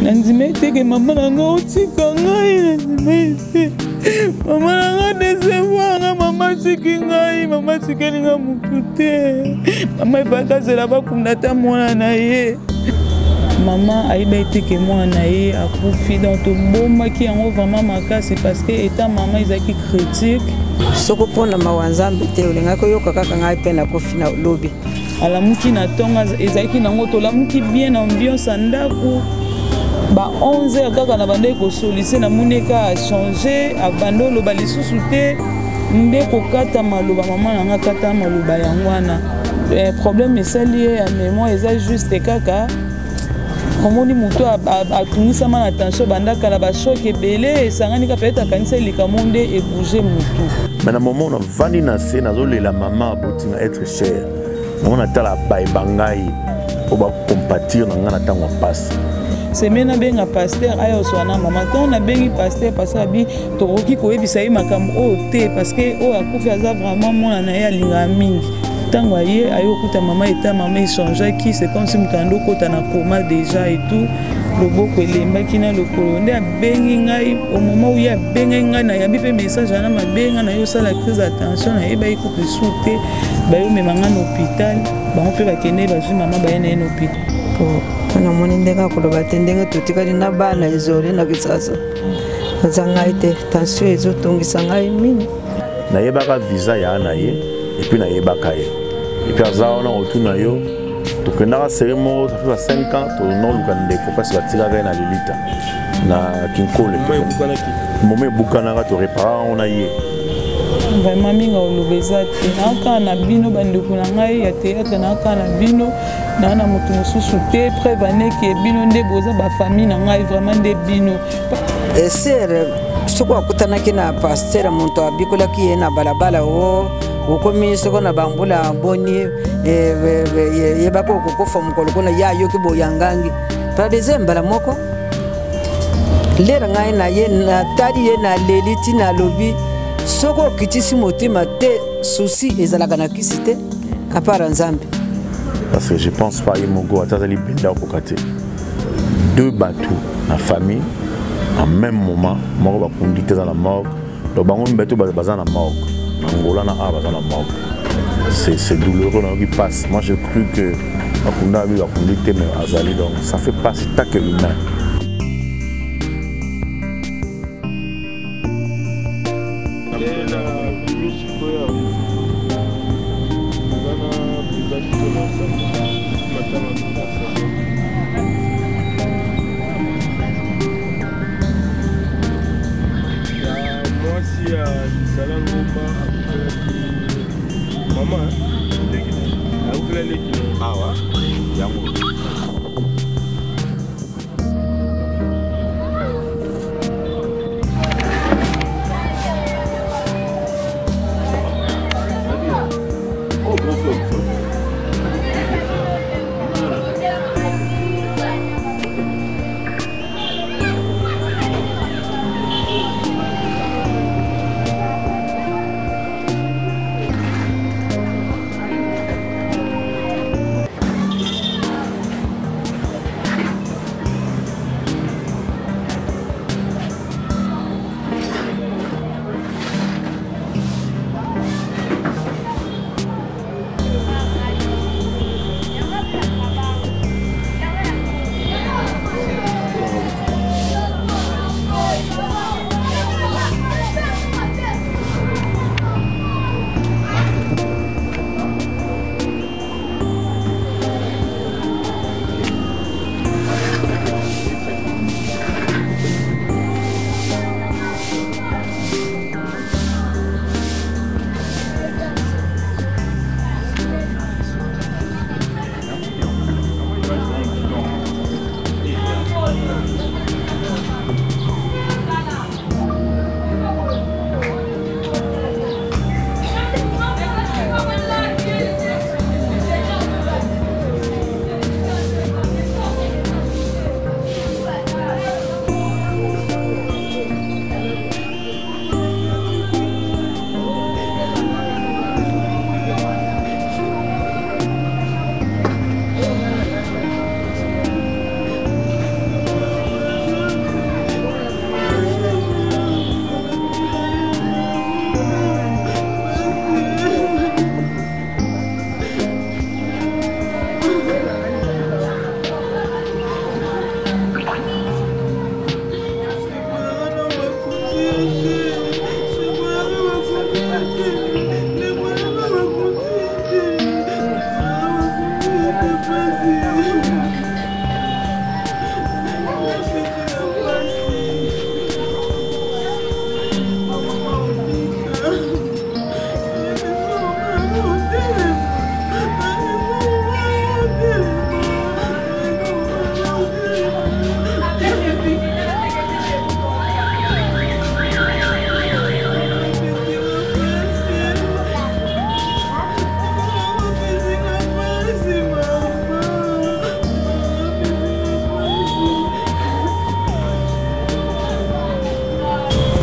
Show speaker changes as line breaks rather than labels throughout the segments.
Nandima ete ke mama na nga otika ngai, nandima ete mama na nga decevoir nga, mama atiki ngai, mama atikeli nga motu te. Mama efaki azela bakunda ata mwana na ye. Mama ayeba ete ke mwana na ye akufi, donc tobombaki yango vraiment makasi parce que état mama ezalaki critique.
Soko mpo na mawa Nzambe te, olingaki oyoka kaka ngai mpe nakufi na lobi.
Alamuki na ntongo, ezalaki nango tolamuki bien na ambiance ya ndako ba 11 heures kaka na bandaki kosolise, namoni eka achange, abandi oloba lisusu te, nde kokata maloba. Mama na nga kata maloba yango wana. Problème esali ye ya mémoire eza juste kaka omoni moto atungisama na tension banda kala, bachoc ebele esangani kaka, peut-être akanisa likambo nde ebouge motu.
Mais na moment navandi na se, nazolela mama abotinga, être cher mama, natala bayeba ngai po bacompatir na ngai na ntango ya mpasi.
Semaine nabenga pasteur aya oswa na mama. Ntango nabengi pasteur, pasteur abi tokoki koyebisa ye makambo oyo te parce que oyo akufi aza vraiment mwana na ye alingaka mingi. Ntango aye, aye okuta mama, eta mama echangeaki, c'est comme si moto ando okota na coma déjà et tout, loboko elembaki na lokolo. Nde abengi ngai, au moment où ye abengaki ngai, nayambi mpe message wana mabe, ngai naye osala crise ya tension, nayebaki kutu lisusu te. Bayomema ngai na hôpital, bango mpe bakende, bazwi mama, baye na ye na hôpital.
Mpo namoni ndenge akoloba te, ndenge totikali na bana ezole na Kisasa, aza ngai te, tension ezotungisa ngai mingi.
Nayebaka visa ya na ye, et puis nayebaka ye, et puis aza wana kotuna yo. Tokendaka série moko, ça fait ba 5 ans, tonoluka ndeko mpasi batikaka ye na lilita na Kinkole, moma ebukanaka, toreparaka yango na ye.
Vraiment mingi oloba eza te. Naaka na bino bandeko na ngai ya théâtre, naaka na bino, naa na moto mosusu te. Preuve aneke bino nde boza bafamille na ngai, vraiment nde bino.
Esere soki akutanaki na pasteur, moto abikolaki ye na balabala, o okomi soko na bambula boni, yebaki okokufa mokolo kuna. Ye ayoki boyangangi paradize mbala moko. Lere ngai na ye natali ye, naleli ti nalobi soki okitisi motema te, susi ezalaka na kisi te apara Nzambe.
Parce que je pense pas ye moko ata azali benda okoka te. Deux bato na famille en même moment, moko bakundi te, eza na morgue, donc bango mibale to baza na morgue na Angola na a baza na morgue. C'est douloureux, nayoki passe. Moi j'ai cru que bakunda abi bakundi te, mais azali, donc ça fait passe tant que humain.
Mwasi ya Lisala Ngomba akufelaki mama, akufela leki awa yango.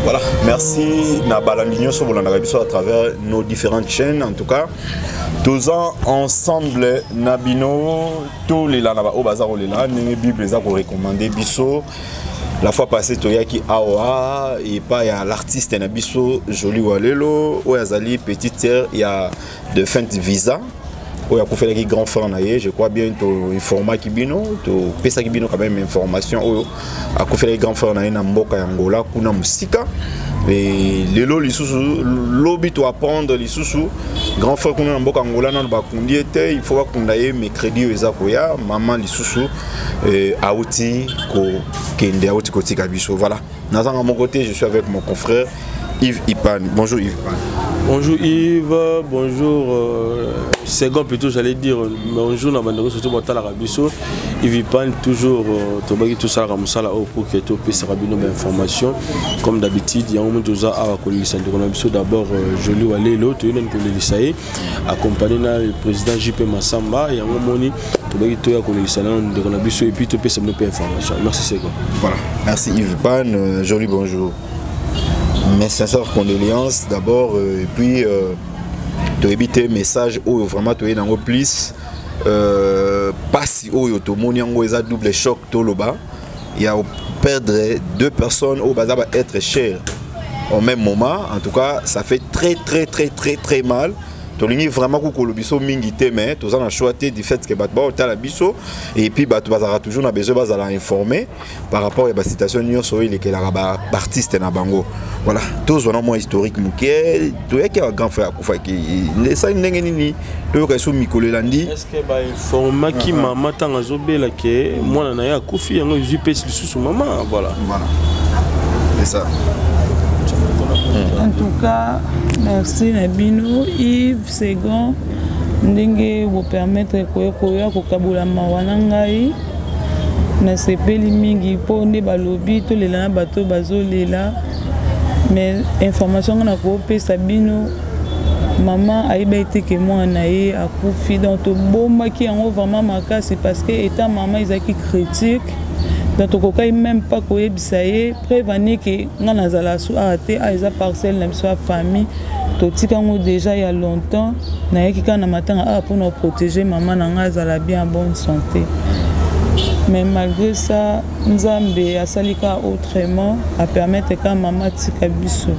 Voilà, merci na balandi nyonso bolandaka biso à travers nos différentes chaînes. En tout cas, toza ensemble na bino tolela na baoyo baza kolela ndenge Bible eza korecommande biso. La fois passée toyaki awa epai ya l'artiste na biso Jolie Walelo oyo azali petite sœur ya defunte Visa oyo akufelaki grand frère na ye. Je crois bien toinformaki bino, topesaki bino quand même information oyo akufelaki grand frère na ye na mboka ya Angola kuna mosika. E lelo lisusu, lobi toapprendre lisusu grand frère kuna na mboka Angola nano bakundi ye te. Il faut bakunda ye mercredi oyo eza koya. Mama lisusu auti kokende, auti kotika biso. Voilà, nazanga moko te, je suis avec mon confrère Yves Ipan. Bonjour Yves Ipan.
Bonjour Yves, bonjour second plutôt j'allais dire bonjour na bandeko surtout botalaka biso. Yves Ipan toujours tobaki tosalaka mosala oyo pour que topesaka bino bainformation comme d'habitude. Yango mo toza awa kolelisa ndeko na biso d'abord Joli Walelo. Toyei nani kolelisa ye accompagné na le président JP Massamba. Yango moni tobaki toya kolelisa nano ndeko na biso et puis topesa bino mpe information. Merci second.
Voilà, merci Yves Ipan. Joli, bonjour. Mes sincères condoléances d'abord et puis toyebi te message oyo vraiment toyei nango plus pasi oyo tomoni yango eza double choc. Toloba ya perdre deux personnes oyo baza ba être cher au même moment, en tout cas ça fait très très très très très mal. Tolingi vraiment kokolo biso mingi te, mais toza na choix te du fait que bato baotala biso et puis bato bazalaka toujours na besoin bazala informé par rapport ya basituation nyonso oyo elekelaka baartiste na bango. Voilà, tozwa na mwa historique moke. Toyaki awa, grand frère akufaki, esali ndenge nini? Toyoka eso mikolo elandi.
Est ce que bainformaki mama ntango azobela ke mwana na ye akufi? Yango ezwi mpesi lisusu mama, voilà.
Voilà, c'est ça.
En tout cas, merci na bino Yves Segon ndenge bopermettre koya kokabola mawa na ngai. Nasepeli mingi mpo nde balobi tolela na bato bazolela. Mais information nga nakopesa bino, mama ayeba ete ke mwana na ye akufi. Donc tobombaki yango vraiment makasi parce que état mama ezalaki critique. Donc tokokaki même pas koyebisa ye. Preuve ani ke nga nazala su awa te, awa eza parcelle na biso ya famille, totika yango déjà ya longtemps. Nayaki kaka na matanga awa mpona koprotéger mama na ngai azala bien en bonne santé. Mais malgré ça, Nzambe asali kaka autrement, apermettre kaka mama atika biso.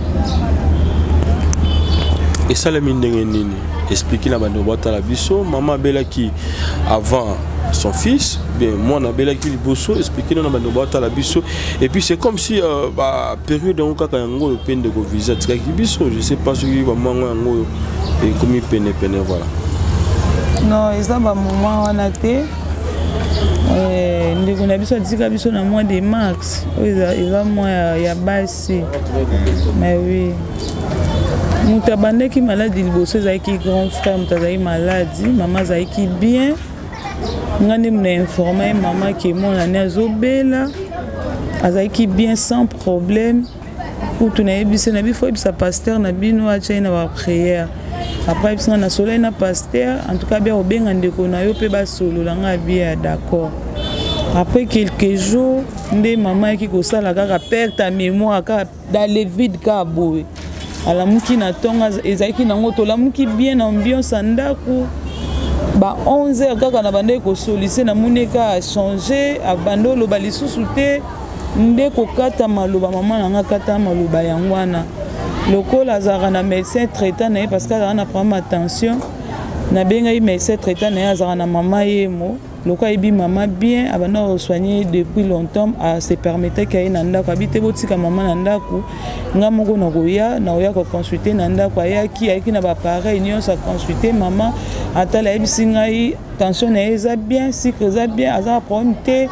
Esalemi ndenge nini? Explique na bandeko batala biso. Mama abelaki avant son fils, bien mwana abelaki liboso? Explique na bandeko batala biso. Et puis c'est comme si bapériode yango kaka yango oyo mpe ndeko Visa atikaki biso. Je sais pas soki bamwango yango oyo ekomi pene pene, voilà.
Non, eza bamoment wana te. Ndeko na biso atika biso na mois de mars oyo eza mois ya basi. Mais oui, moto abandaki maladi liboso ezalaki grand frère. Moto azalaki maladi, mama azalaki bien. Nga nde mona informe ye mama ke mwana azobela. Azalaki bien, sans problème. Kutu nayebisi na bifo, yebisa pasteur na bino atya ye na baprière. Après ayebisi nga, nasolai na pasteur, en tout cas bia kobenga ndeko na yo mpe basolola. Nga bia d'accord. Après quelques jours nde mama ayaki kosala kaka perte ya mémoire, kaka dans le vide, kaka boye alamuki na ntongo. Ezalaki nango tolamuki bien na ambiance ya ndako. Ba 11 heures kaka na bandaki kosolise, namoni kaka change, abandi oloba lisusu te. Nde kokata maloba, mama na nga akata maloba yango wana. Lokola azalaka na médecin traitant na ye, parce que azalaka na problème ya tension, nabengaki médecin traitant na ye, azalaka na mama yemo. Lokola ayebi mama bien, abanda kosoigne depuis longtemps, ase permettaki aye na ndako. Abi te, botika mama na ndako, nga moko nakoya, nakoya koconsulte na ndako. Ayaki, ayaki na baappareil nyonso, aconsulte mama, atala, ayebisi ngai tension na ye eza bien, sucre eza bien, aza na problème te.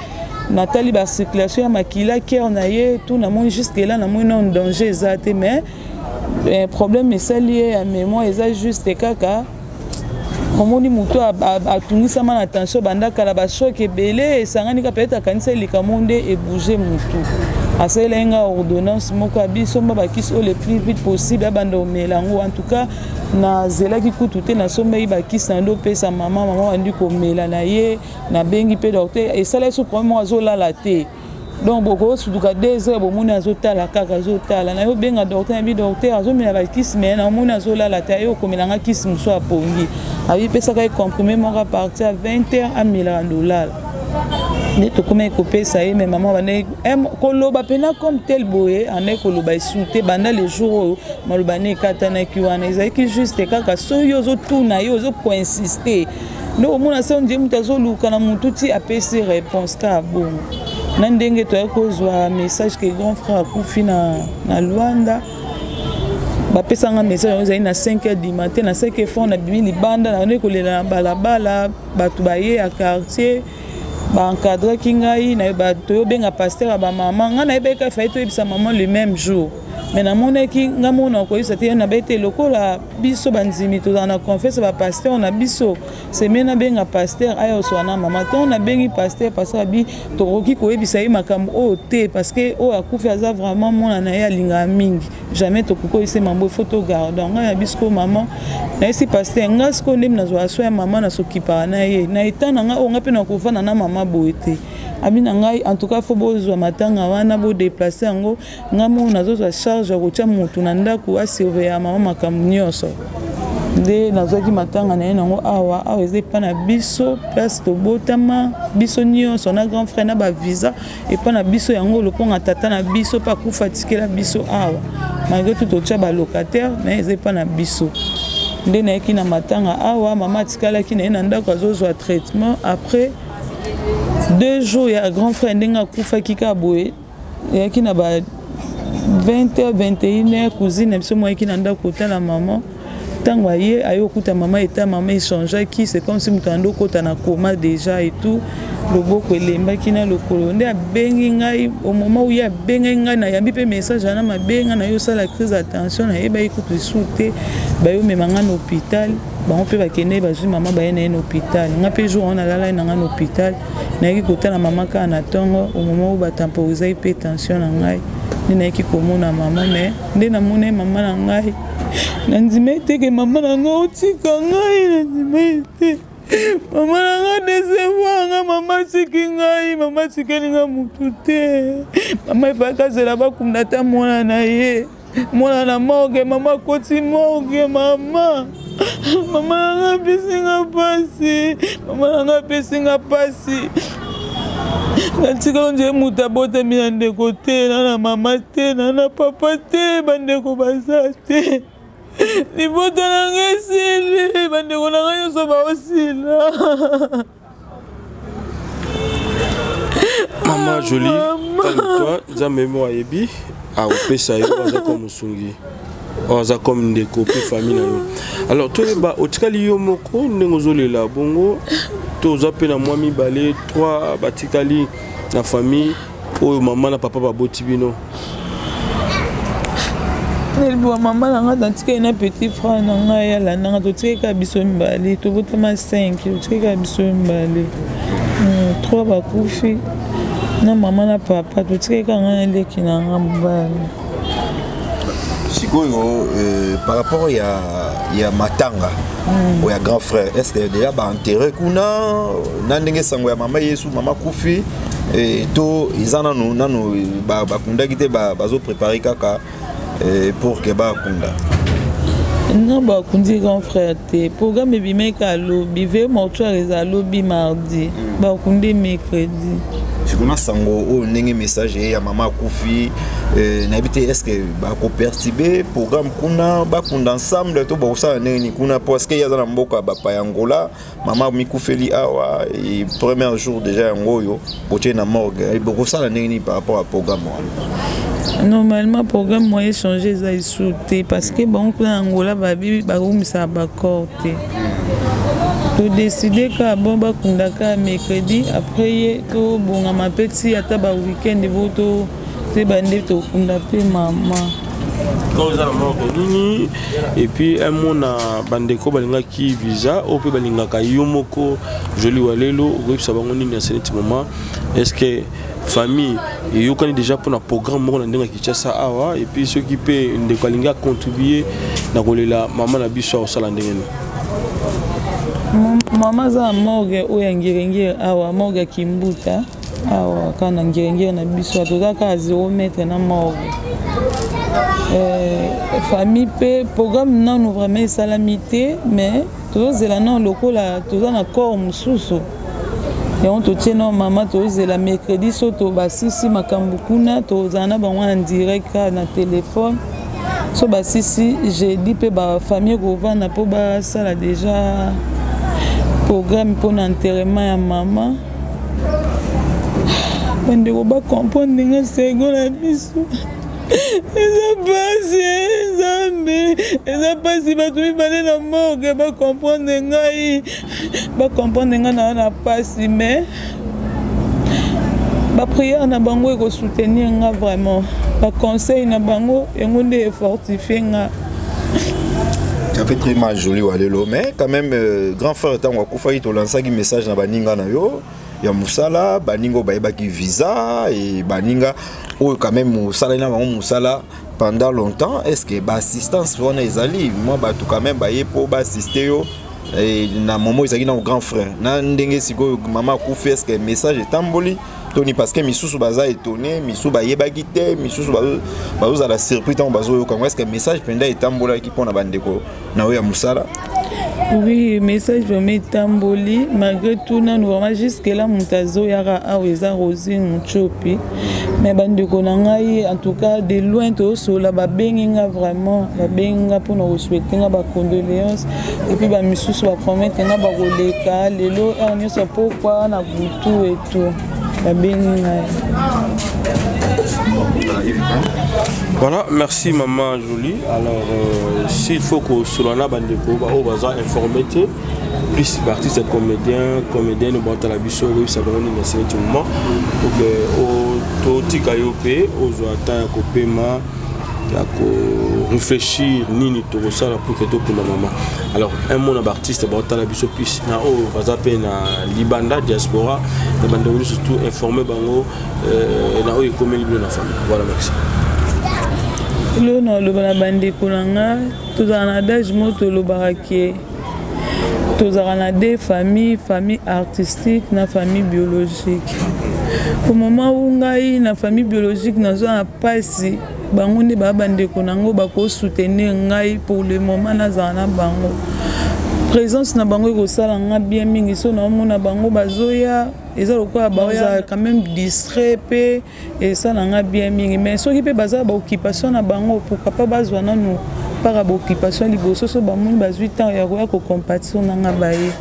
Natali bacirculation ya makila, cœur na ye, tout. Namoni jusque là, namoni nano danger eza te. Mais problème esali ye ya mémoire eza juste kaka omoni moto atungisama na tension banda kala, bachoc ebele esangani kaka, peut-être akanisa likambo nde ebouge motu. Asalelaki nga ordonnance moko, abisomba bakisi oyo le plus vite possible, abanda omela yango. En tout cas nazelaki kutu te, nasombaki bakisi na nde opesa mama. Mama bandi komela na ye. Nabengi mpe docteur, esalaki so problème moko, azolala te. Donc bokosutuka 2 heures, bomoni azotala kaka, azotala. Naye obenga docteur, nayebi docteur azomela bakisi, me namoni azolala te. Aye okomelanga kisi mosusu, apongi, abipesaka ye comprimé moko à partir ya 20 heures, amelaka ndolala. Nde tokomaki kopesa ye. Me mama bandaki koloba mpena comme tel boye, andaki koloba esu te. Banda le jour oyo maloba ne ekatanaki wana, ezalaki juste kaka soki yo ozotuna ye, ozokoinsiste, nde omona se ondie moto azoluka na motu ti apesi réponse kaka bongo. Na ndenge toyaki kozwa message ke grand frère akufi na Luanda, bapesanga message yango ezali na 5 heures du matin. Na 5 heures fond nabimi libanda, nabandi kolela na balabala. Bato baye ya quartier baencadraki ngai, toyobenga pasteur ya bamama. Ngai nayebaki kaka fai toyebisa mama le même jour, mais namonaki ngai mona koyebisa te. Nabai te, lokola biso bandimi tozala na confiance bapasteur na biso, seme nabenga pasteur aya oswa na mama. Ntongo nabengi pasteur, pasteur abi tokoki koyebisa ye makambo oyo te, parce que oyo akufi aza vraiment mwana na ye alingaka mingi. Jamais tokoki koyebisa mambo, ifo togarde ngai na biso ko mama. Nayesi pasteur, ngai sikoyo ndemi nazwaka so ya mama, nasokipaka na ye na eta na ngai oyo, ngai mpe nakovanda na mama boye te. Abi na ngai, en tout cas fo bozwa matanga wana, bodeplace yango. Ngai moko nazozwa charge ya kotia motu na ndako asurveilla mama makambo nyonso. Nde nazwaki matanga na ye nango awa. Awa eza epa na biso, place tobotama biso nyonso na grand frère na bavisa epa na biso. Yango lokonga tata na biso mpe akufa, atikela biso awa, malgré tout totya balocataire, mais eza epa na biso. Nde nayaki na matanga awa. Mama atikalaki na ye na ndako, azozwa traitement. Après 2 jours ya grand frère, ndenge akufaki kaka boye, eyaki na ba 20 h 21 h, cousine na biso moyaki na ndako kotala mama. Ntango aye, aye okuta mama, eta mama echangeaki, c'est comme si moto ando okota na coma déjà et tout, loboko elembaki na lokolo. Nde abengi ngai. Au moment où ye abengaki ngai, nayambi mpe message wana mabe. Ngai naye osala crise ya tension, nayebaki kutu lisusu te. Bayomema ngai na hôpital, bango mpe bakende, bazwi mama, baye na ye na hôpital. Ngai mpe jour wana nalalaki na ngai na hôpital. Nayaki kotala mama kaka na ntongo, au moment où batemporisaki mpe tension na ngai. Nde nayaki komona mama, mais nde namoni mama na ngai, nandima ete ke mama na ngai otika ngai. Nandima ete mama na ngai décevoir nga. Mama atiki ngai, mama atikeli ngai motu te. Mama efaki azela bakunda ata mwana na ye, mwana na morgue. Mama akoti morgue. Mama, mama na ngai apesi nga mpasi, mama na ngai apesi nga mpasi. Natikala nje moto abotami na ndeko te, na na mama te, na na papa te. Bandeko baza te, libota na ngai esili, bandeko na ngai nyonso baosila.
Mama Jolie, calme-toi. Nzambe mo ayebi akopesa yo, aza comme mosungi, oyo aza comme ndeko mpe famille na yo. Alors toyeba, otikali yo moko ndenge ozolela bongo, to oza mpe na mwa mibale, trois batikali na famille oyo mama na papa baboti bino?
Nelibwa mama na ngai, natikali na petit frère na ngai alandanga. Totikali kaka biso mibale, tobotama 5, totikali kaka biso mibale. 3 bakufi na mama na papa, totikali kaka ngai na leki na ngai mobali.
Sikoyo par rapport ya matanga oyo ya grand frère, est ce que déjà baenterre kuna na ndenge sango ya mama Yesu, mama kufi, to eza nanu bakundaki te, bazoprépare kaka pour ke bakunda?
Non, bakundi grand frère te. Programme ebimaki alobi veillée mortuaire eza alobi mardi, bakundi mercredi.
Sikoyo sango oyo, ndenge message ye ya mama akufi, nayebi te, est ce que bakoperturbe programme kuna, bakunda ensemble, to bakosala ndenge nini kuna? Parce que ye aza na mboka bapaya, Angola. Mama mikufeli awa, premier jour déjà yango oyo botie na morgue. Bokosala ndenge nini par rapport à programme wana?
Normalement programme moyen changer eza lisusu te, parce que bango kuna na Angola babi bakomisaka bacorps te. Todécider kaka bon, bakunda kaka mercredi. Après ye tobongama mpe ti ata baweekend bo to toyeba nde tokunda mpe mama.
Quand oza na morgue nini, et puis un mot na bandeko balingaki visa oyo mpe balingaka yo moko Joli Walelo, okoyebisa bango nini ya seneti moment? Est ce que famille eyokani déjà mpona programme moko na ndenge ya Kinshasa awa? Et puis soki mpe ndeko alingi acontribue na kolela mama na biso, akosala ndenge nini?
Mama aza na morgue oyo ya Ngiringiri awa, morgue ya Kimbuta. Awa kaka na ngiringiri na biso toza kaka 0 mètre na morgue. Famille mpe programme nanu vraiment esalami te, mais tozozela nano lokola toza na corps mosusu, yango totie nano mama. Tozozela mercredi so to basisi makambo kuna, tozala na bango en direct kaka na telefone. So basisi jeudi mpe bafamille ekovanda mpo basala déjà programme mpona enterrement ya mama. Bandeko bacomprendre ndenge sengo na biso eza mpasi. Nzambe, eza mpasi, bato mibale na morgue. Bacomprendre ngai, bacomprendre ngai na mpasi, mais baprière na bango ekosoutenir nga vraiment, baconseil na bango yango nde efortifie nga.
Ça fait très mal, Joli Walelo, mais quand même, grand frère ntango akufaki, tolansaki message na baninga na yo ya mosala, baninga oyo bayebaki visa e baninga oyo quand même mosalaki na bango mosala pendant longtemps. Est ce que baassistance wana ezali mwa bato quand même baye mpo baassiste yo na moment ezalaki na grand frère na ndenge sikoyo mama akufi? Est ce que message etamboli toni? Parce que misusu baza étonné, misusu bayebaki te, misusu bazozala surpris ntango bazoyoka yango. Est ce que message mpenza etambolaki mpona bandeko na oyo ya mosala?
Oui, message vraiment etamboli. Malgré tout, nanu vraiment jusque là moto azoyaka awa eza Rosine Mutiopi, mais bandeko na ngai, en tout cas de loin tozosola, babengi nga vraiment, babengi nga mpona kosouhaiter nga bacondoléance, et puis bamisusu bapromettre nga bakoleka lelo heure nyonso pokwa na butu et tout, babengi ngai.
Voilà, merci maman Jolie. Alors, s'il faut que Solana bandeko ba oyo baza informé te, plus artiste comédien, comédienne batala biso, oyebisa bango nini na neti moment donc totika yo mpe ozwa temps ya kopema, ya koréfléchir nini tokosala pour que tokunda mama. Alors, un mot na baartiste baotala biso, plus na oyo baza mpe na libanda, diaspora, na bandeko nyonso, surtout informe bango na oyo ekomeli bino na famille. Voilà, merci.
Lelo naloba na bandeko na nga, tozala na adage moko tolobaka ke tozalaka na deux famille, famille artistique na famille biologique. Au moment où ngai na famille biologique nazwa na mpasi, bango nde baa bandeko nango bakosoutenir ngai pour le moment. Nazala na bango, présence na bango ekosala nga bien mingi. So naomona bango bazoya, eza lokola bazala quand même distrait mpe esala nga bien mingi. Mais soki mpe baza baoccupation na bango, pourquoi pas bazwa nanu mpaka baoccupation liboso? So bamoni bazwi temps ya koya kocompatir nanga, baye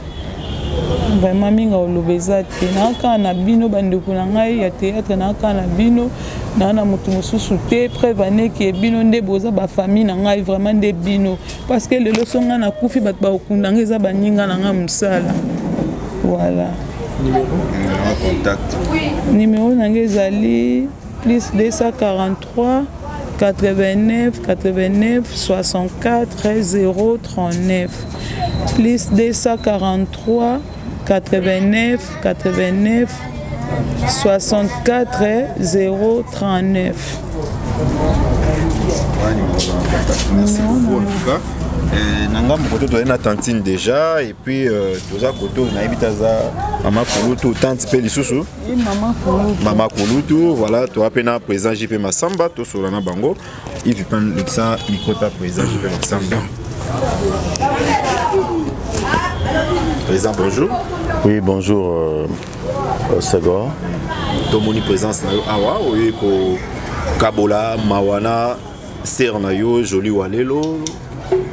vraiment mingi. Oloba eza te, naa kaka na bino bandeko na ngai ya théâtre, naa kaka na bino, naa na moto mosusu te. Preuve aneke bino nde boza bafamille na ngai vraiment, nde bino, parce que lelo so ngai nakufi, bato bakokunda ngai eza baninga na ngai mosala. Voilà.
Numéro contact?
Numéro na ngai ezali plus 243 89 89 64 039, plus 243 89 89 64 039.
Merci beaucoup. En tout cas, na ngambo koto tozali na tantine déjà, et puis toza koto nayebi te aza mama kulutu, tante mpe lisusu mama kulutu. Voilà, toza mpe na président JP Masamba, tosola na bango. Yves Pan, lekisa micro ta président JP Masamba. Président, bonjour.
Oui, bonjour, Segor.
Tomoni présence na yo awa, oyo kokabola mawa na sœur na yo Joli Walelo,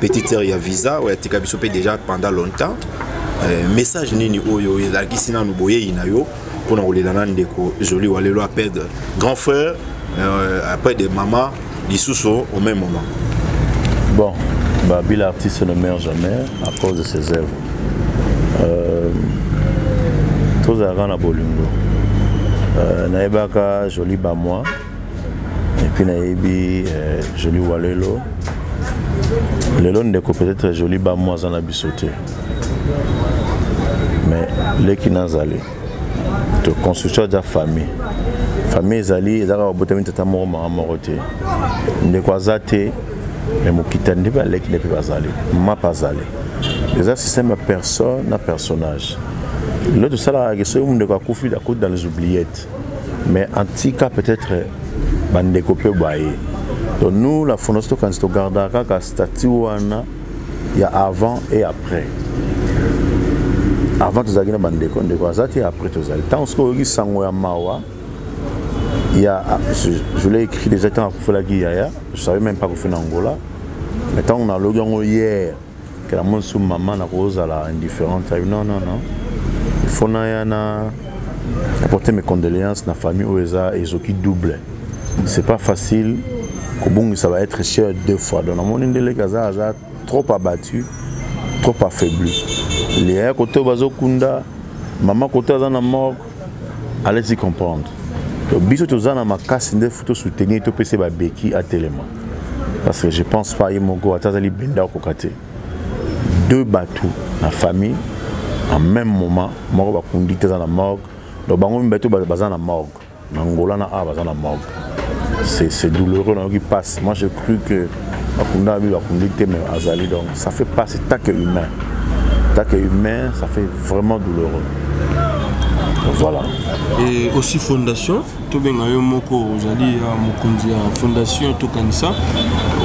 petite sœur ya visa oyo atika biso mpe déjà pendant longtemps. Message nini oyo ezalakisi nanu boyei na yo mpona kolela na ndeko Joli Walelo, après de grand frère, après de mama lisusu au même moment?
Bon, bah, l'artiste ne meurt jamais à cause de ses œuvres. Tozalaka na bolingo, nayebaka Joli Bamoi et puis nayebi Joli Walelo. Lelo ndeko peut-être Joli Bamoi aza na biso te, mais leki nazali toconstruction aza famille. Famille ezali, ezalaka babotami tata moko, mama moko te. Ndeko aza te, mais mokitani nde mpe aleki nde mpe bazali, mapa azali. Eza système ya personne na personnage. Lelo tosalaka ke soki ndeko akufi, akuti dans les oubliettes. Mais en tout cas, peut-être, bandeko pe baye. Donc nous, la Fondation Tokanisi, togardaka kaka statut wana ya avant et après. Avant tozalaki na bandeko, ndeko aza te, après tozali. Ntango soki oyoki sango ya mawa, ya, je l'ai écrit déjà ntango akufelaki yaya, je savais même pas akufi na Angola, mais ntango nalobi yango hier ke namoni su mama nakozala indifférente, ayi non, non, non, il faut naya na apporter mes condoléances na famille oyo eza ezoki double. C'est pas facile kobungisa ba être cher deux fois. Donc namoni ndeleki aza trop abattu, trop affaibli. Leya kote oyo bazokunda mama, kote aza na morgue, allez y comprendre. Donc biso toza na makasi nde faut tosoutenir, topesa babeki atelema, parce que je pense pas ye moko ata azali benda okoka te. Deux bato na famille en même moment, moko bakundi te, aza na morgue. Donc bango mibale to baza na morgue na Angola, na a baza na morgue. C'est douloureux, nayoki passe. Moi, j'ai cru que bakunda abi bakundi te, mais azali. Donc ça fait passe, tant que humain, tant que humain, ça fait vraiment douloureux. Donc, voilà.
Et aussi fondation Tobenga, yo moko ozali ya mokonzi ya Fondation Tokanisa,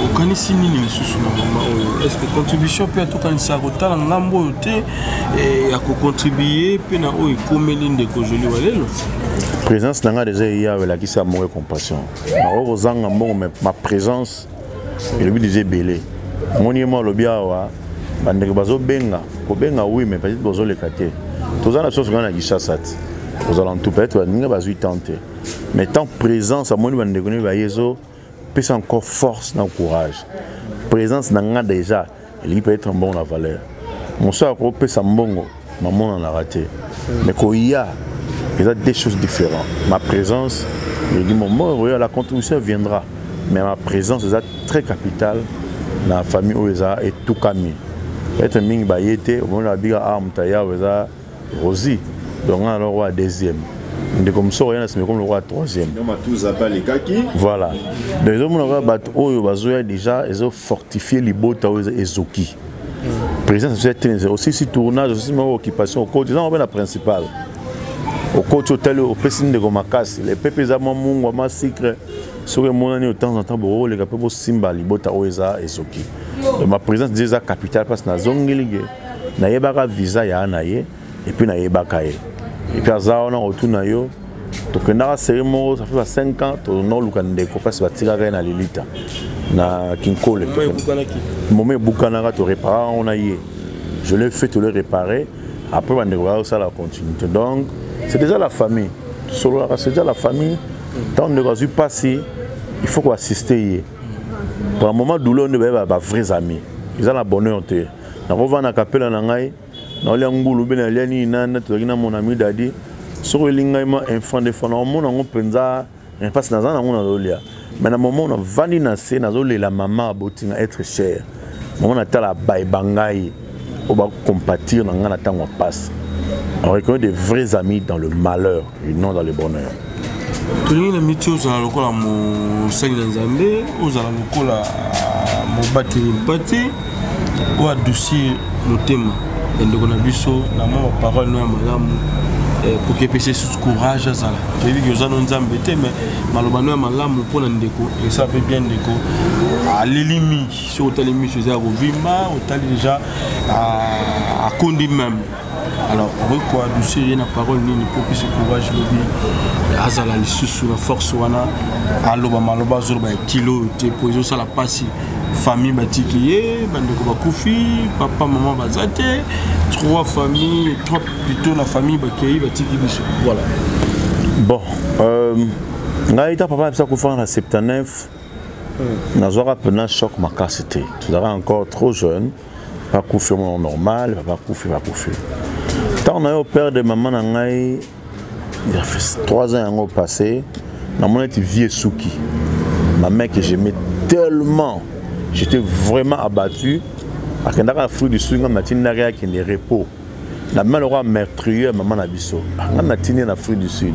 okanisi nini lisusu na mama oyo? Est ce que contribution mpe ya Tokanisa kotala ngambo oyo te, ya kocontribue mpe na oyo ekomeli ndeko Joli wa lelo?
Présence na ngai déjà eya elakisi ya moko ya compassion. Nakoki kozanga mbongo, mais ma présence elobi déjà ebele. Omoni ye mo alobi awa bandeko bazobenga kobenga, oui, mais peut-être bozoleka te. Toza na biso ngai na Kinshasa te, kozala ntu peut-être baninga bazwi temps te, mais tant présence amoni bandeko ne baye, ezopesa encore force na courage. Présence na nga déjà elingi peut-être mbongo na valeur mosu akopesa mbongo mamonanaka te, mais koya eza deux choses différentes. Ma présence elingi momo oyo, la contribution viendra, mais ma présence eza très capitale na famille oyo eza etukami. Peut-être mingi baye te, omoni babika a moto ayawa eza Rosi, donc nga alors wa deuxième, ndeko mosusu oya na nsima ekomi lokola troisième. Voilà, donc ezomona kaka bato oyo bazoya déjà ezofortifie libota oyo ezoki. Présence biso ya tene osisi tournage, osisi moko occupation, okoti eza mpe na principal, okoti otali, opesi ndeko makasi lepepe, eza mwa mungwa mwa sucre. Soki emonani de temps en temps bokoleka mpe bosimba libota oyo eza ezoki. Donc ma présence déjà eza capital, parce nazongeli ge nayebaka visa ya na ye, et puis nayebaka ye, et puis aza wana kotuna yo. Tokendaka série moko, ça fait ba 5 ans, tonoluka ndeko mpasi batikaka ye na lilita na Kinkole, momo ebukanaka, toréparaka yango na ye. Je l'ai fait, to le réparer. Après bandeko bazosala continuité. Donc c'est déjà la famille, tosololaka, c'est déjà la famille. Ntango ndeko azwi mpasi, il faut koassiste ye pour un moment douleur nde bayeba ba vrais amis. Eza na bonheur te, nakovanda kapela na ngai, naolia ngulu mpe nalia nini nana, tozalaki na mon ami Dadi. Soki oyelingi ngai ma un franc, deux francs, naomona yango mpenza mpasi naza nango, nazolia. Mais na moment navandi na se, nazolela mama abotinga, être cher mama, natala bayeba ngai oyo bakompatir na ngai na ntango ya mpasi. On reconnaît des vrais amis dans le malheur et non dans le bonheur.
Tolingi na miti ozala lokola mosali na Nzambe, ozala lokola mobateli mpate oyo adoucir motema ya ndeko na biso na mwa baparole no ya malamu pour epesa lisusu courage azala. Toyebi ke oza no Nzambe te, mais maloba no ya malamu mpo na ndeko esala mpe bien. Ndeko aleli mingi, soki otali miso eza ya kovimba, otali déjà akondi même. Alors okoki koadoucir ye na parole nini mpo opesa courage, lobi azala lisusu na force wana, aloba maloba azoloba ya kilo oyo te, mpo ezosala mpasi? Famille batiki ye, bandeko bakufi, papa mama baza te, trois famille, trois plutôt na famille bakei, batiki biso, voilà.
Bon, ngai ta papa na biso akufaka na 79, nazwaka mpena choc makasi te, tozalaka encore trop jeune. Bakufi omona normal, papa akufi, bakufi. Ntango na yo père de mama na ngai, il a fait 3 ans yango passé, namoni eti vie esuki. Ma mère que j'aimais tellement, j'étais vraiment abattu. Akendaka na Afrique du Sud, ngai natindaki akende repos na ma lokola meurtrier mama na biso. Ngai natindi ye na Afrique du Sud,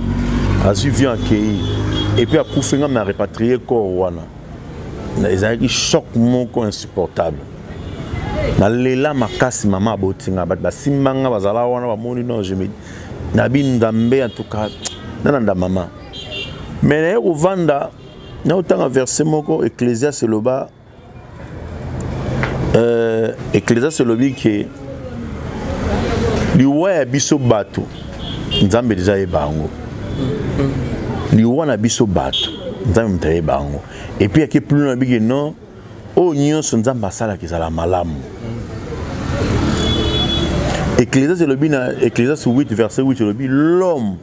azwi vion, akei, et puis akufi. Ngai na rapatrier corps wana, ezalaki choc moko insupportable. Nalela makasi. Mama abotinga, bato basimbanga, bazala wana, bamoni. Non, je me nabi Nzambe, en tout cas nananda mama. Mais naye kovanda naotanga verset moko Ecclésiaste eloba euh, Ecclésiaste elobi ke liwa ya biso bato Nzambe deja ayeba yango. Liwa na biso bato Nzambe moto ayeba yango. Et puis ake plus loin abiki non oyo nyonso Nzambe asalaka ezala malamu. Ecclésiaste elobi na Ecclésiaste 8 verset 8 elobi l'homme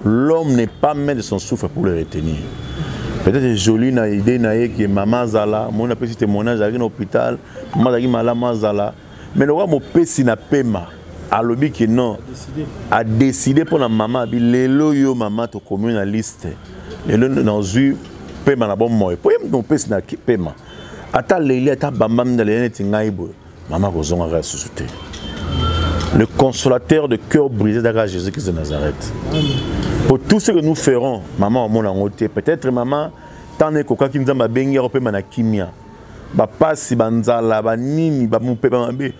l'homme n'est pas maître de son souffle pour le retenir. Peut-être joli na idée na ye que mama azala moni apesi témoignage azalaki na hôpital mama azalaki malamu azala mais lokola mopesi na pema alobi ke non adécide mpo na mama abi lelo yo mama tokomi na liste lelo nazwi pema na bomoi mpo ye moto mopesi na pema ata leli ata bambami na leli neti ngai boye mama akozongaka lisusu te. Le consolateur de cœur brisé d'Aga Jésus-Christ de Nazareth. Pour tout ce que nous ferons, maman omona yango te. Peut-être maman ntango ekokaki Nzambe abengi yango pema na kimia. Bapasi, banzala, banini, bamopepa mabe.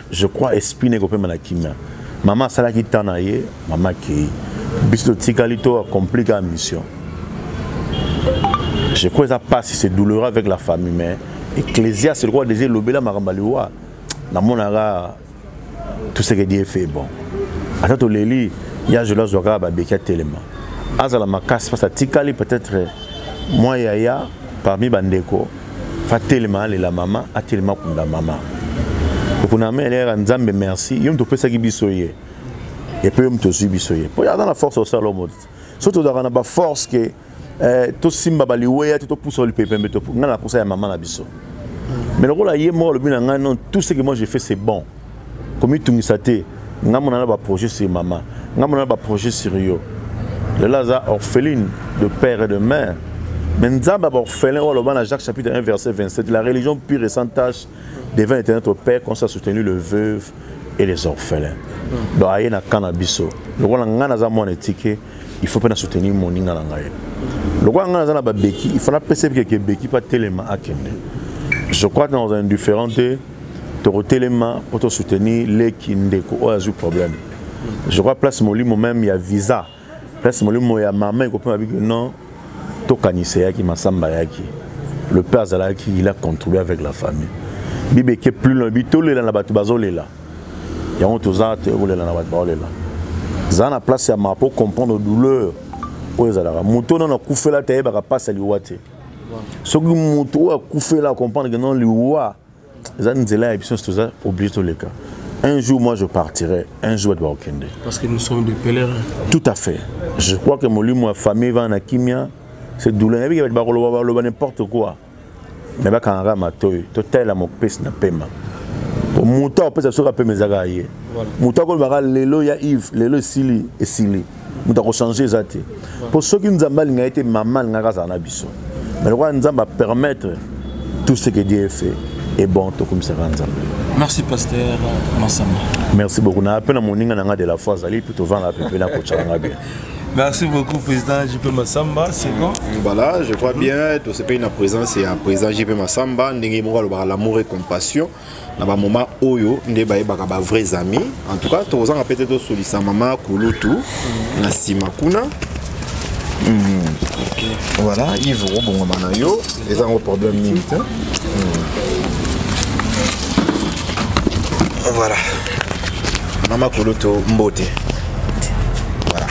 Je crois esprit ne kopema na kimia. Maman asalaki temps na ye, maman akei. Biso totikali to accompli kaka mission. Je crois eza pasi, c'est douloureux avec la famille, mais Ecclésiaste lokola déjà elobela makambo ya liwa, namonaka tout ce que Dieu fait bon. Ata toleli ya jolo azwaka babeki atelema azala makasi parce atikali peut-être mwa yaya parmi bandeko fa telema alela mama atelema kunda mama okuna mama eleyaka Nzambe merci yo moto opesaki biso ye epe yo moto ozwi biso ye po aza na force osala omo so tozalaka na baforce ke eh, tosimba baliweya te topusa lipepembe to ngai na posa ya mama na biso mais lokola ye moko alobi na ngai non, tout ce que moi j'ai fait, c'est bon, komitungisa te, ngai mona na baprojet sur mama, ngai mona na baprojet sur yo. Lelo aza orpheline de père et de mère, mais Nzambe ya baorphelin oyo aloba na Jacques chapitre 1 verset 27, la religion pure et sans tache devant L'éternel notre père qu'on a soutenu le veuve et les orphelins. Donc aye na camp na biso lokola ngai naza mwana etike, il faut mpe na soutenir moninga na ngai. Lokola ngai naza na babeki, il faut napesa keke beki mpo atelema akende. Je crois que nakozala indifférent te, tokotelema mpo tosoutenir leki ndeko oyo azwi problème. Je crois place molimo même ya visa, place molimo ya mama ekopema biki non tokanisa eyaki masamba ayaki le père azalaki, il a contribué avec la famille. Bible eke plus loin bi tolela na bato bazolela yango toza toyekolela na bato baolela. Za na place ya mama po comprendre douleur oyo ezalaka. Moto oyo nano akufela te ayebaka mpasi ya liwa te. Soki moto oyo akufela comprendre que non, liwa eza nzela ya biso nyonso, toza obligé toleka. Un jour moi je partirai, un jour bato bakokende.
Parce que nous sommes des pèlerins.
Tout à fait. Je crois que molimo ya famille evanda na kimia. C'est douleur, nayebi ke bato bakoloba baloba n'importe quoi, mais bakangaka matoi totalela mopesi na pema. Po moto akopesa biso kaka pema ezaka ye. Moto akolobaka lelo ya Yves, lelo esili esili, moto akochange eza te. Po soki Nzambe alinga ye te, mama alingaka azala na biso, mais lokola Nzambe apermettre, tout ce que Dieu fait est bon, tokumisaka Nzambe.
Merci pasteur Massamba.
Merci beaucoup. Na pe na moninga na nga de la foi azali mpe tovanda pepe na kotyaka nga bien.
Merci beaucoup, président JP Massamba. C'est bon?
Voilà, je crois bien, tout ce pays na présence et président JP Massamba, ndenge moko alobaka l'amour et compassion. Na ba moment oyo nde bayebaka ba vrais amis. En tout cas, tozanga peut-être tosolisa mama kulutu na nsima kuna. Voilà, Yves obongama na yo, eza yango problème mingi te. Voilà. Mama kulutu mbote. Voilà.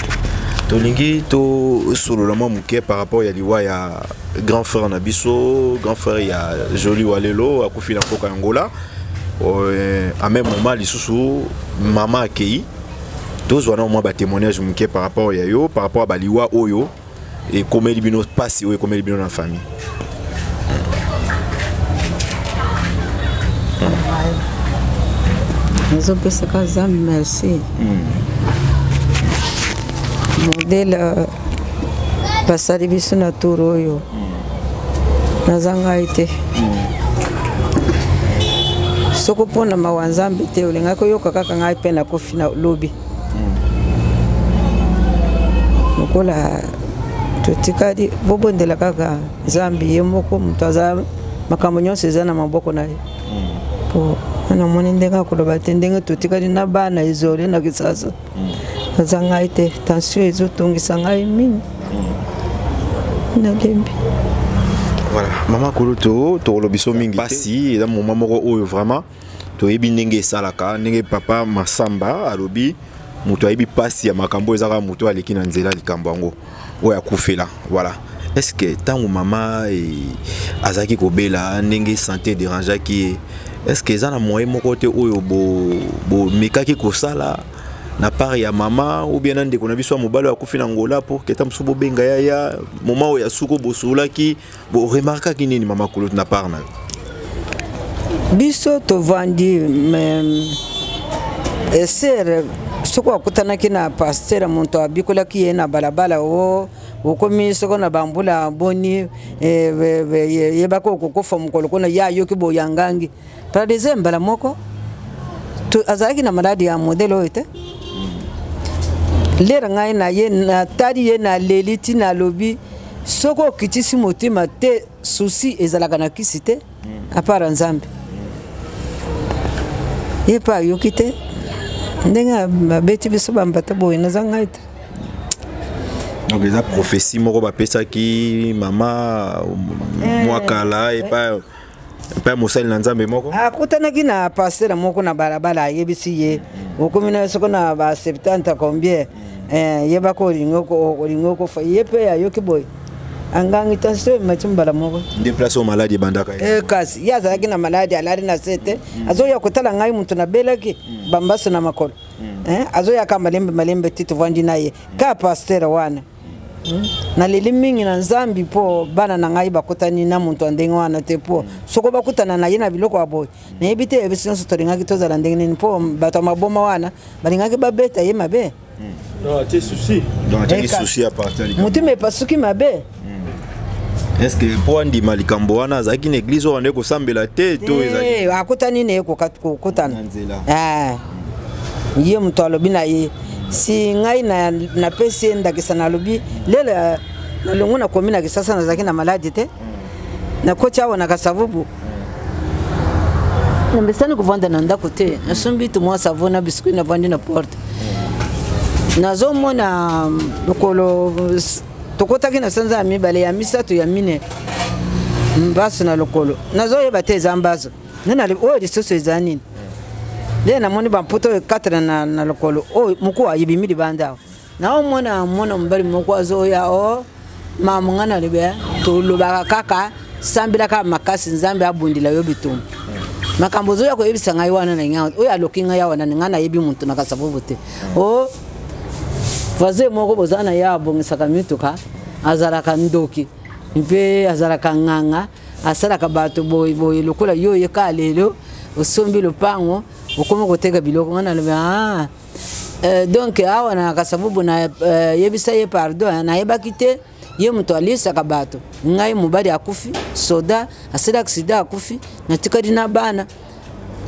Tolingi tosolola mwa moke par rapport ya liwa ya grand frère na biso, grand frère ya Joli Walelo akufi na mboka ya Angola. À même moment lisusu mama akei, tozwa na mwa batémoignage moke par rapport ya yo, par rapport ya baliwa oyo ekomeli bino, mpasi oyo ekomeli bino na famille.
Nazopesaka Nzambe merci. Modèle basali biso na tour oyo naza ngai te. Soko mpona mawa Nzambe te, olingaki oyoka kaka ngai mpe nakofi na lobi. Lokola totikali bobondela kaka Nzambe ye moko moto aza makambo nyonso eza na maboko na ye. Po namoni ndenge akoloba te ndenge totikali na bana isole na Kisasa. Naza ngai te, tension ezotungisa ngai mingi. Nalembi.
Voilà, mama kulutu, tokolobi so mingi pasi eza moment moko oyo vraiment toyebi ndenge esalaka, ndenge papa Masamba alobi, moto ayebi pasi ya makambo eza kaka moto aleki na nzela likambo yango oyo akufela. Voilà, est-ce que ntango mama azalaki kobela, ndenge santé dérangeaki ye, est-ce que eza na moyen moko te oyo bomekaki kosala na part ya mama ou bien na ndeko na biso ya mobali oyo akufi na Angola, pour que ta mosusu bobenga yaya moment oyo ya suko bosololaki, boremarkaki nini, mama kulutu, na part na yo?
Biso tovandi sœur, soki akutanaki na pasteur, moto abikolaki ye na balabala, o okomi soko na bambula boni, yebaki okokufa mokolo kuna. Ye ayoki boyangangi paradize mbala moko. Azalaki na maladi ya modèle oyo te. Lere ngai na ye natali ye, naleli ti nalobi, soki okitisi motema te, souci ezalaka na kisi te à part Nzambe. Ye mpe ayoki te ndenge babeti biso bambata boye. Naza ngai te.
Donc eza prophétie moko bapesaki mama mwakala epai epai mosali na Nzambe moko?
Akutanaki na pasteur moko na balabala, ayebisi ye, okomi na soko na ba 70 combien, yebaka olingi okofa. Ye mpe ayoki boye, angangi tension emati mbala moko.
Nde place oyo maladi ebandaka ye?
Kasi ye azalaki na maladi, alali na se te, azoya kotala ngai moto nabelaki bambaso na makolo. Azoyaka malembe malembe ti tovandi na ye ka pasteur wana. Naleli mingi na Nzambi mpo bana na ngai bakutani na moto ya ndenge wana te, mpo soko bakutana na ye na biloko ya boye, nayebi te biso nyonso tolingaki tozala ndenge nini, mpo bato ya maboma wana balingaki babeta ye mabe.
Non, atie souci.
Donc atiaki souci à partir ya likambo.
Motema epasuki mabe.
Est ce que mpo andima likambo wana, azalaki na église oyo ande kosambela te to ezalaki
Akutani na ye kokutana
na nzela?
Ye moto alobi na ye. Si ngai napesi ye ndakisa, nalobi lelo nalongo nakomi na Kisasa, nazalaki na maladi te, nakoti awa na Kasavubu, nambesani kovanda na ndako te, nasombi tu mwa savon na biscuit, navandi na porte, nazomona lokolo. Tokotaki na sanza ya mibale, ya misato, ya mine, mbaso na lokolo, nazoyeba te eza mbaso nde oyo lisusu eza nini. Nde namoni bamputa oyo ekatana na lokolo oyo moku ayebimi libanda awa. Naomona mwana mobali moko azoya o mama nga. Nalobi, tolobaka kaka, sambelaka makasi, Nzambe abundela yo bitumba. Makambo ozoya koyebisa ngai wana na ngai oyo aloki ngai awa, na ngai nayebi motu na Kasavubu te. O voisin moko boza na ye, abongisaka mituka, azalaka ndoki mpe azalaka nganga, asalaka bato boye boye lokola yo oyeka lelo, osombi lopango, okomi koteka biloko. Ngai nalobi, ah. Donc awa na Kasavubu na yebisa ye pardon, nayebaki te ye moto alisaka bato. Ngai mobali akufi, soda asali accident akufi, natikali na bana.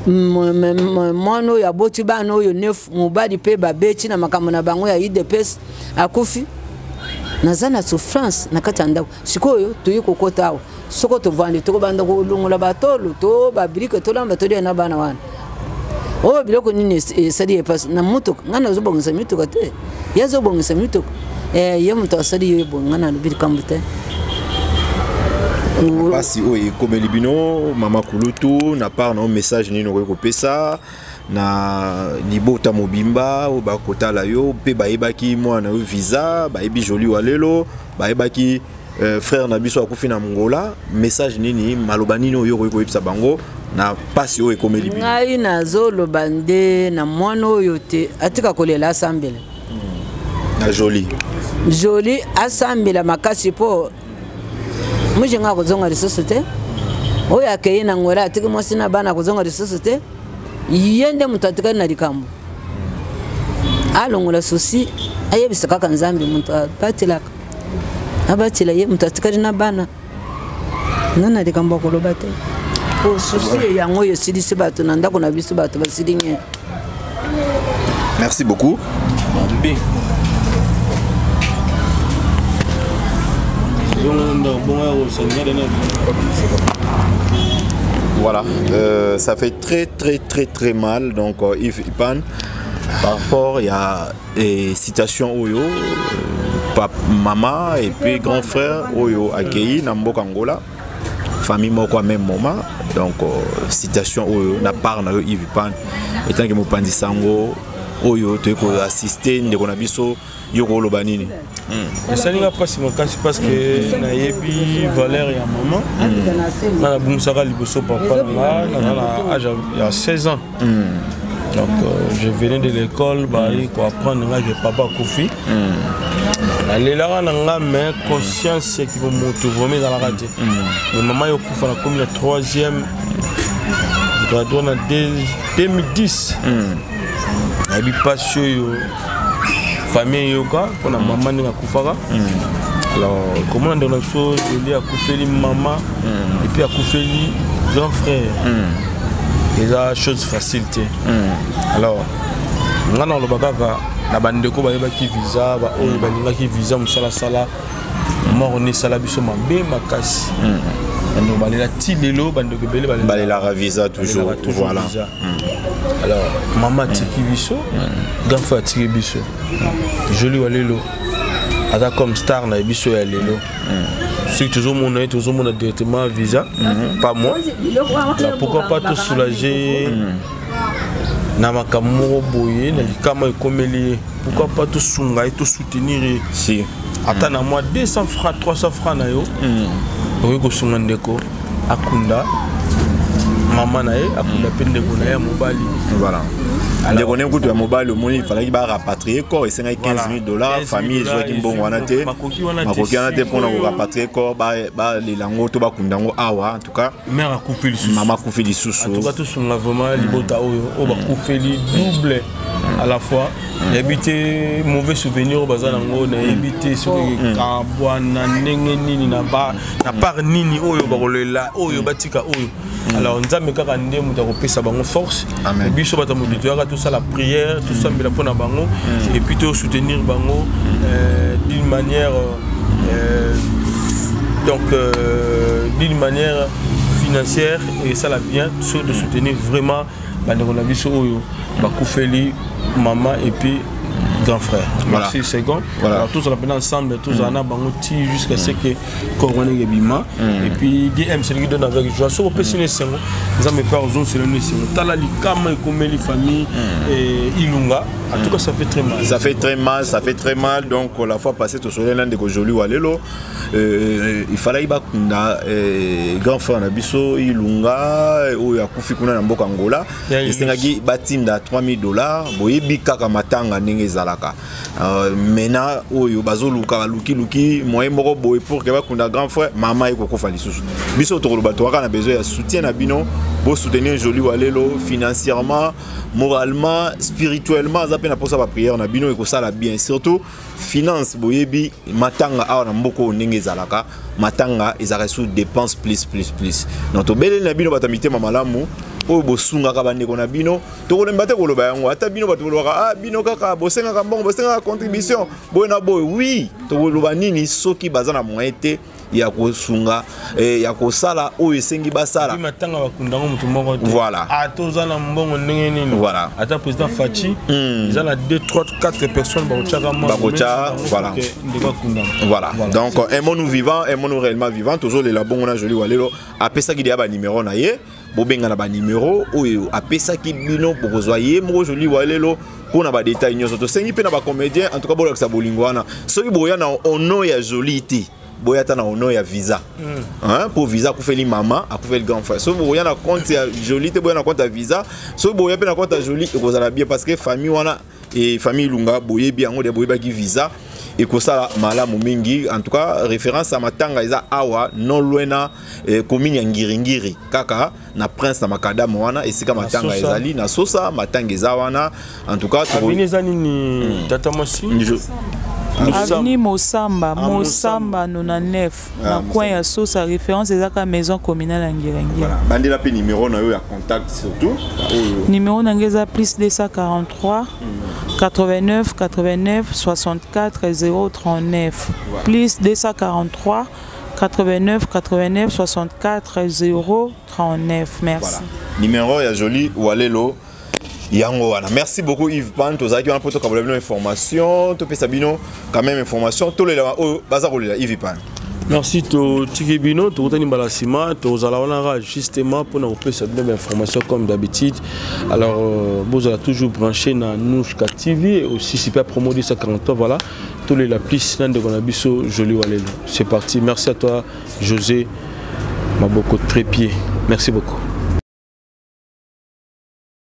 Mwana oyo aboti bana oyo neuf, mobali mpe babeti na makambo na bango ya UDPS, akufi. Naza na souffrance na kati ya ndako. Sikoyo toyi kokota awa, soko tovandi, tokobanda kolongola batolo to babriques, tolamba, tolia na bana wana. Oyo biloko nini esali ye mpasi na motuka? Ngai nazobongisa mituka te, ye azobongisa mituka. Ye moto asali yo ebongi. Ngai nalobi likambo te.
Mpasi oyo ekomeli bino, mama kulutu, na part na yo, message nini okoki kopesa na libota mobimba oyo bakotala yo mpe bayebaki mwana yo visa, bayebi Joli wa lelo, bayebaki frère na biso akufi na Angola? Message nini, maloba nini oyo okoki koyebisa bango na mpasi oyo ekomeli bino?
Ngai nazoloba nde na mwana oyo te, atika kolela, asambela.
Na Joli?
Joli asambela makasi, mpo mujinga akozonga lisusu te. Oyo akei na Angola, atiki mwasi na bana, akozonga lisusu te. Ye nde moto atikali na likambo. Alongola souci, ayebisa kaka Nzambe moto abatelaka, abatela ye moto atikali na bana. Nga na likambo ya koloba te, po souci yango oyo esilisi bato na ndako na biso, bato basili nye.
Merci beaucoup.
Mabe. Zongo bongo ya kosenga na
Voilà, ça fait très très très très mal. Donc Yves Ipan, Par rapport ya situation oyo, papa, mama et puis grand frère oyo akei na mboka Angola, famille moko à même moment. Donc situation oyo, na part na yo Yves Pan etanke mopanzi sango oyo toyei koassiste ndeko na biso, yo koloba nini?
Esalinga mpasi makasi parce que nayebi valeur ya mama. Nga nabungisaka liboso papa na nga, naza na age ya 16 ans. Donc je venais de l'école, bayi koapprendre nga ke papa akufi. Nalelaka na nga, mais conscience eki moto vraiment ezalaka te. Mais mama yo kufa, nakomi na troisième graduat na 2010. Nayebi mpasi oyo famille eyoka mpona mama ndenge akufaka. Alors komona ndeko na biso Joli akufeli mama et puis akufeli grand frère, eza chose facile te. Alors nga na oloba kaka na bandeko bayebaki visa, baoyo balingaki visa, mosalasala mort ne esala biso mabe makasi. Bandeko balela ti lelo, bandeko ebele.
Balelaka visa toujours. Voilà.
Alors mama atiki biso, grand frère atiki biso. Joli wa lelo aza comme star na biso ya lelo. Soki tozomona ye, tozomona directement visa, pas moi. Alors pourquoi pas tosoulager na makambo moko boye na likama ekomeli ye? Pourquoi pas tosunga ye, tosoutenir ye?
Si.
Ata na mwa 200 francs, 300 francs na yo, okoki kosunga ndeko akunda mama na ye, akunda mpe ndeko na ye ya mobali.
Voilà, ndeko ne kutu ya mobali, omoni, ifalaki barapatrie corps, esengaki 15 000 $. Famille ezwaki mbongo wana te,
makoki wana te.
Makoki wana te mpona korapatrie corps, balela yango to bakunda yango awa. En tout cas,
mare akufi lisusu.
Mama akufi lisusu.
En tout cas, tosunga vraiment libota oyo oyo bakufeli double à la fois. Nayebi te mauvais souvenir oyo baza nango, nayebi te soki kabwana ndenge nini na part nini oyo bakolela oyo batika oyo. Alors Nzambe kaka nde moto akopesa bango force. Biso bato ya mokili toyaka tosala prière, tosambela mpona bango et puis tosoutenir bango d'une manière donc d'une manière financière. Et ça la bien so de soutenir vraiment bandeko na biso oyo bakufeli mama et puis grand frère. Merci second. Alors tous on ensemble, tous en a bango ti jusqu'à ce que corps wana ebima. Et puis Dieu aime celui qui donne avec joie. Soki opesi na esengo, Nzambe mpe azongisela no esengo. Tala likama ekomeli famille Ilunga. En tout cas, ça fait très mal.
Ça fait très mal, ça fait très mal. Donc la fois passée, tosoleli na ndeko Joli Walelo, il fallait bakunda grand frère na biso Ilunga oyo akufi kuna na mboka Angola, esengaki batinda 3000 $. Boyebi kaka matanga ndenge ezalaka. Maintenant oyo bazoluka, balukiluki moyen moko boye pour ke bakunda grand frère, mama ekokufa lisusu. Biso tokoloba, tokaka na besoin ya soutien na bino. Bosoutenir Joli Walelo financièrement, moralement, spirituellement. Aza mpe na mposa baprière na bino, ekosala bien, surtout finance. Boyebi matanga awa na mboka oyo ndenge ezalaka, matanga ezalaka sous dépense plus plus plus. Donc tobeleli na bino, bato ya mitema malamu oyo bosungaka bandeko na bino, tokolemba te koloba yango. Ata bino bato bolobaka: "Ah, bino kaka bosengaka mbongo, bosengaka contribution boye na boye." Oui, tokoloba nini soki baza na moyen te ya kosunga, ya kosala oyo esengi basala?
Matanga bakundango moto moko te.
Voilà.
Ata oza na mbongo ndenge nini,
voilà,
ata président Fatshi, eza na 2 3 4 personnes bakotiaka.
Bakotya, voilà.
Ndeko akundama.
Voilà. Donc aimons-nous vivants, aimons-nous réellement vivants. Tozolela bongo na Joli Walelo. Apesaki deya banimero na ye, bobenga na banimero oyo apesaki bino, bokozwa ye moko Joli Walelo mpona badetail nyonso. Tosengi mpe na bacomédien, en tout cas bolakisa bolingo wana. Soki boya na ono ya Joli te, boya ata na ono ya visa, hein, po visa akufeli mama, akufeli grand frère. Soki boya na compte ya Joli te, boya na compte ya visa. Soki boya mpe na compte ya Joli, ekozala bien, parce que famille wana e famille Ilunga, boyebi yango de boyebaki visa, ekosala malamu mingi. En tout cas, référence ya matanga eza awa, non loin na commune ya Ngiringiri, kaka na Prince na Makadama wana esika matanga ezali na Sosa. Matanga eza wana en tout cas.
Avenue eza nini, tata mwasi?
Avenue Mosamba, Mosamba 99, na coin ya Sosa. Référence ezaka maison communale ya Ngiringiri.
Bandela mpe numéro na yo ya contact surtout.
Numéro na ngai eza plus 243 89 89 64 039. Plus 243 89 89 64 039. Merci.
Voilà. Numéro ya Joli Walelo. Yango wana. Merci beaucoup Yves Pan, tozalaki wana mpo tokabola bino information, topesa bino quand même information, tolela oyo baza kolela Yves Pan.
Merci totiki bino, tokutani mbala nsima, tozala wana kaka justement mpona kopesa bino bainformation comme d'habitude. Alors bozala toujours branché na Nouchka TV et aussi Super Promo 243. Voilà, tolela plus na ndeko na biso Joli Walelo. C'est parti. Merci à toi José Maboko Trépied. Merci beaucoup.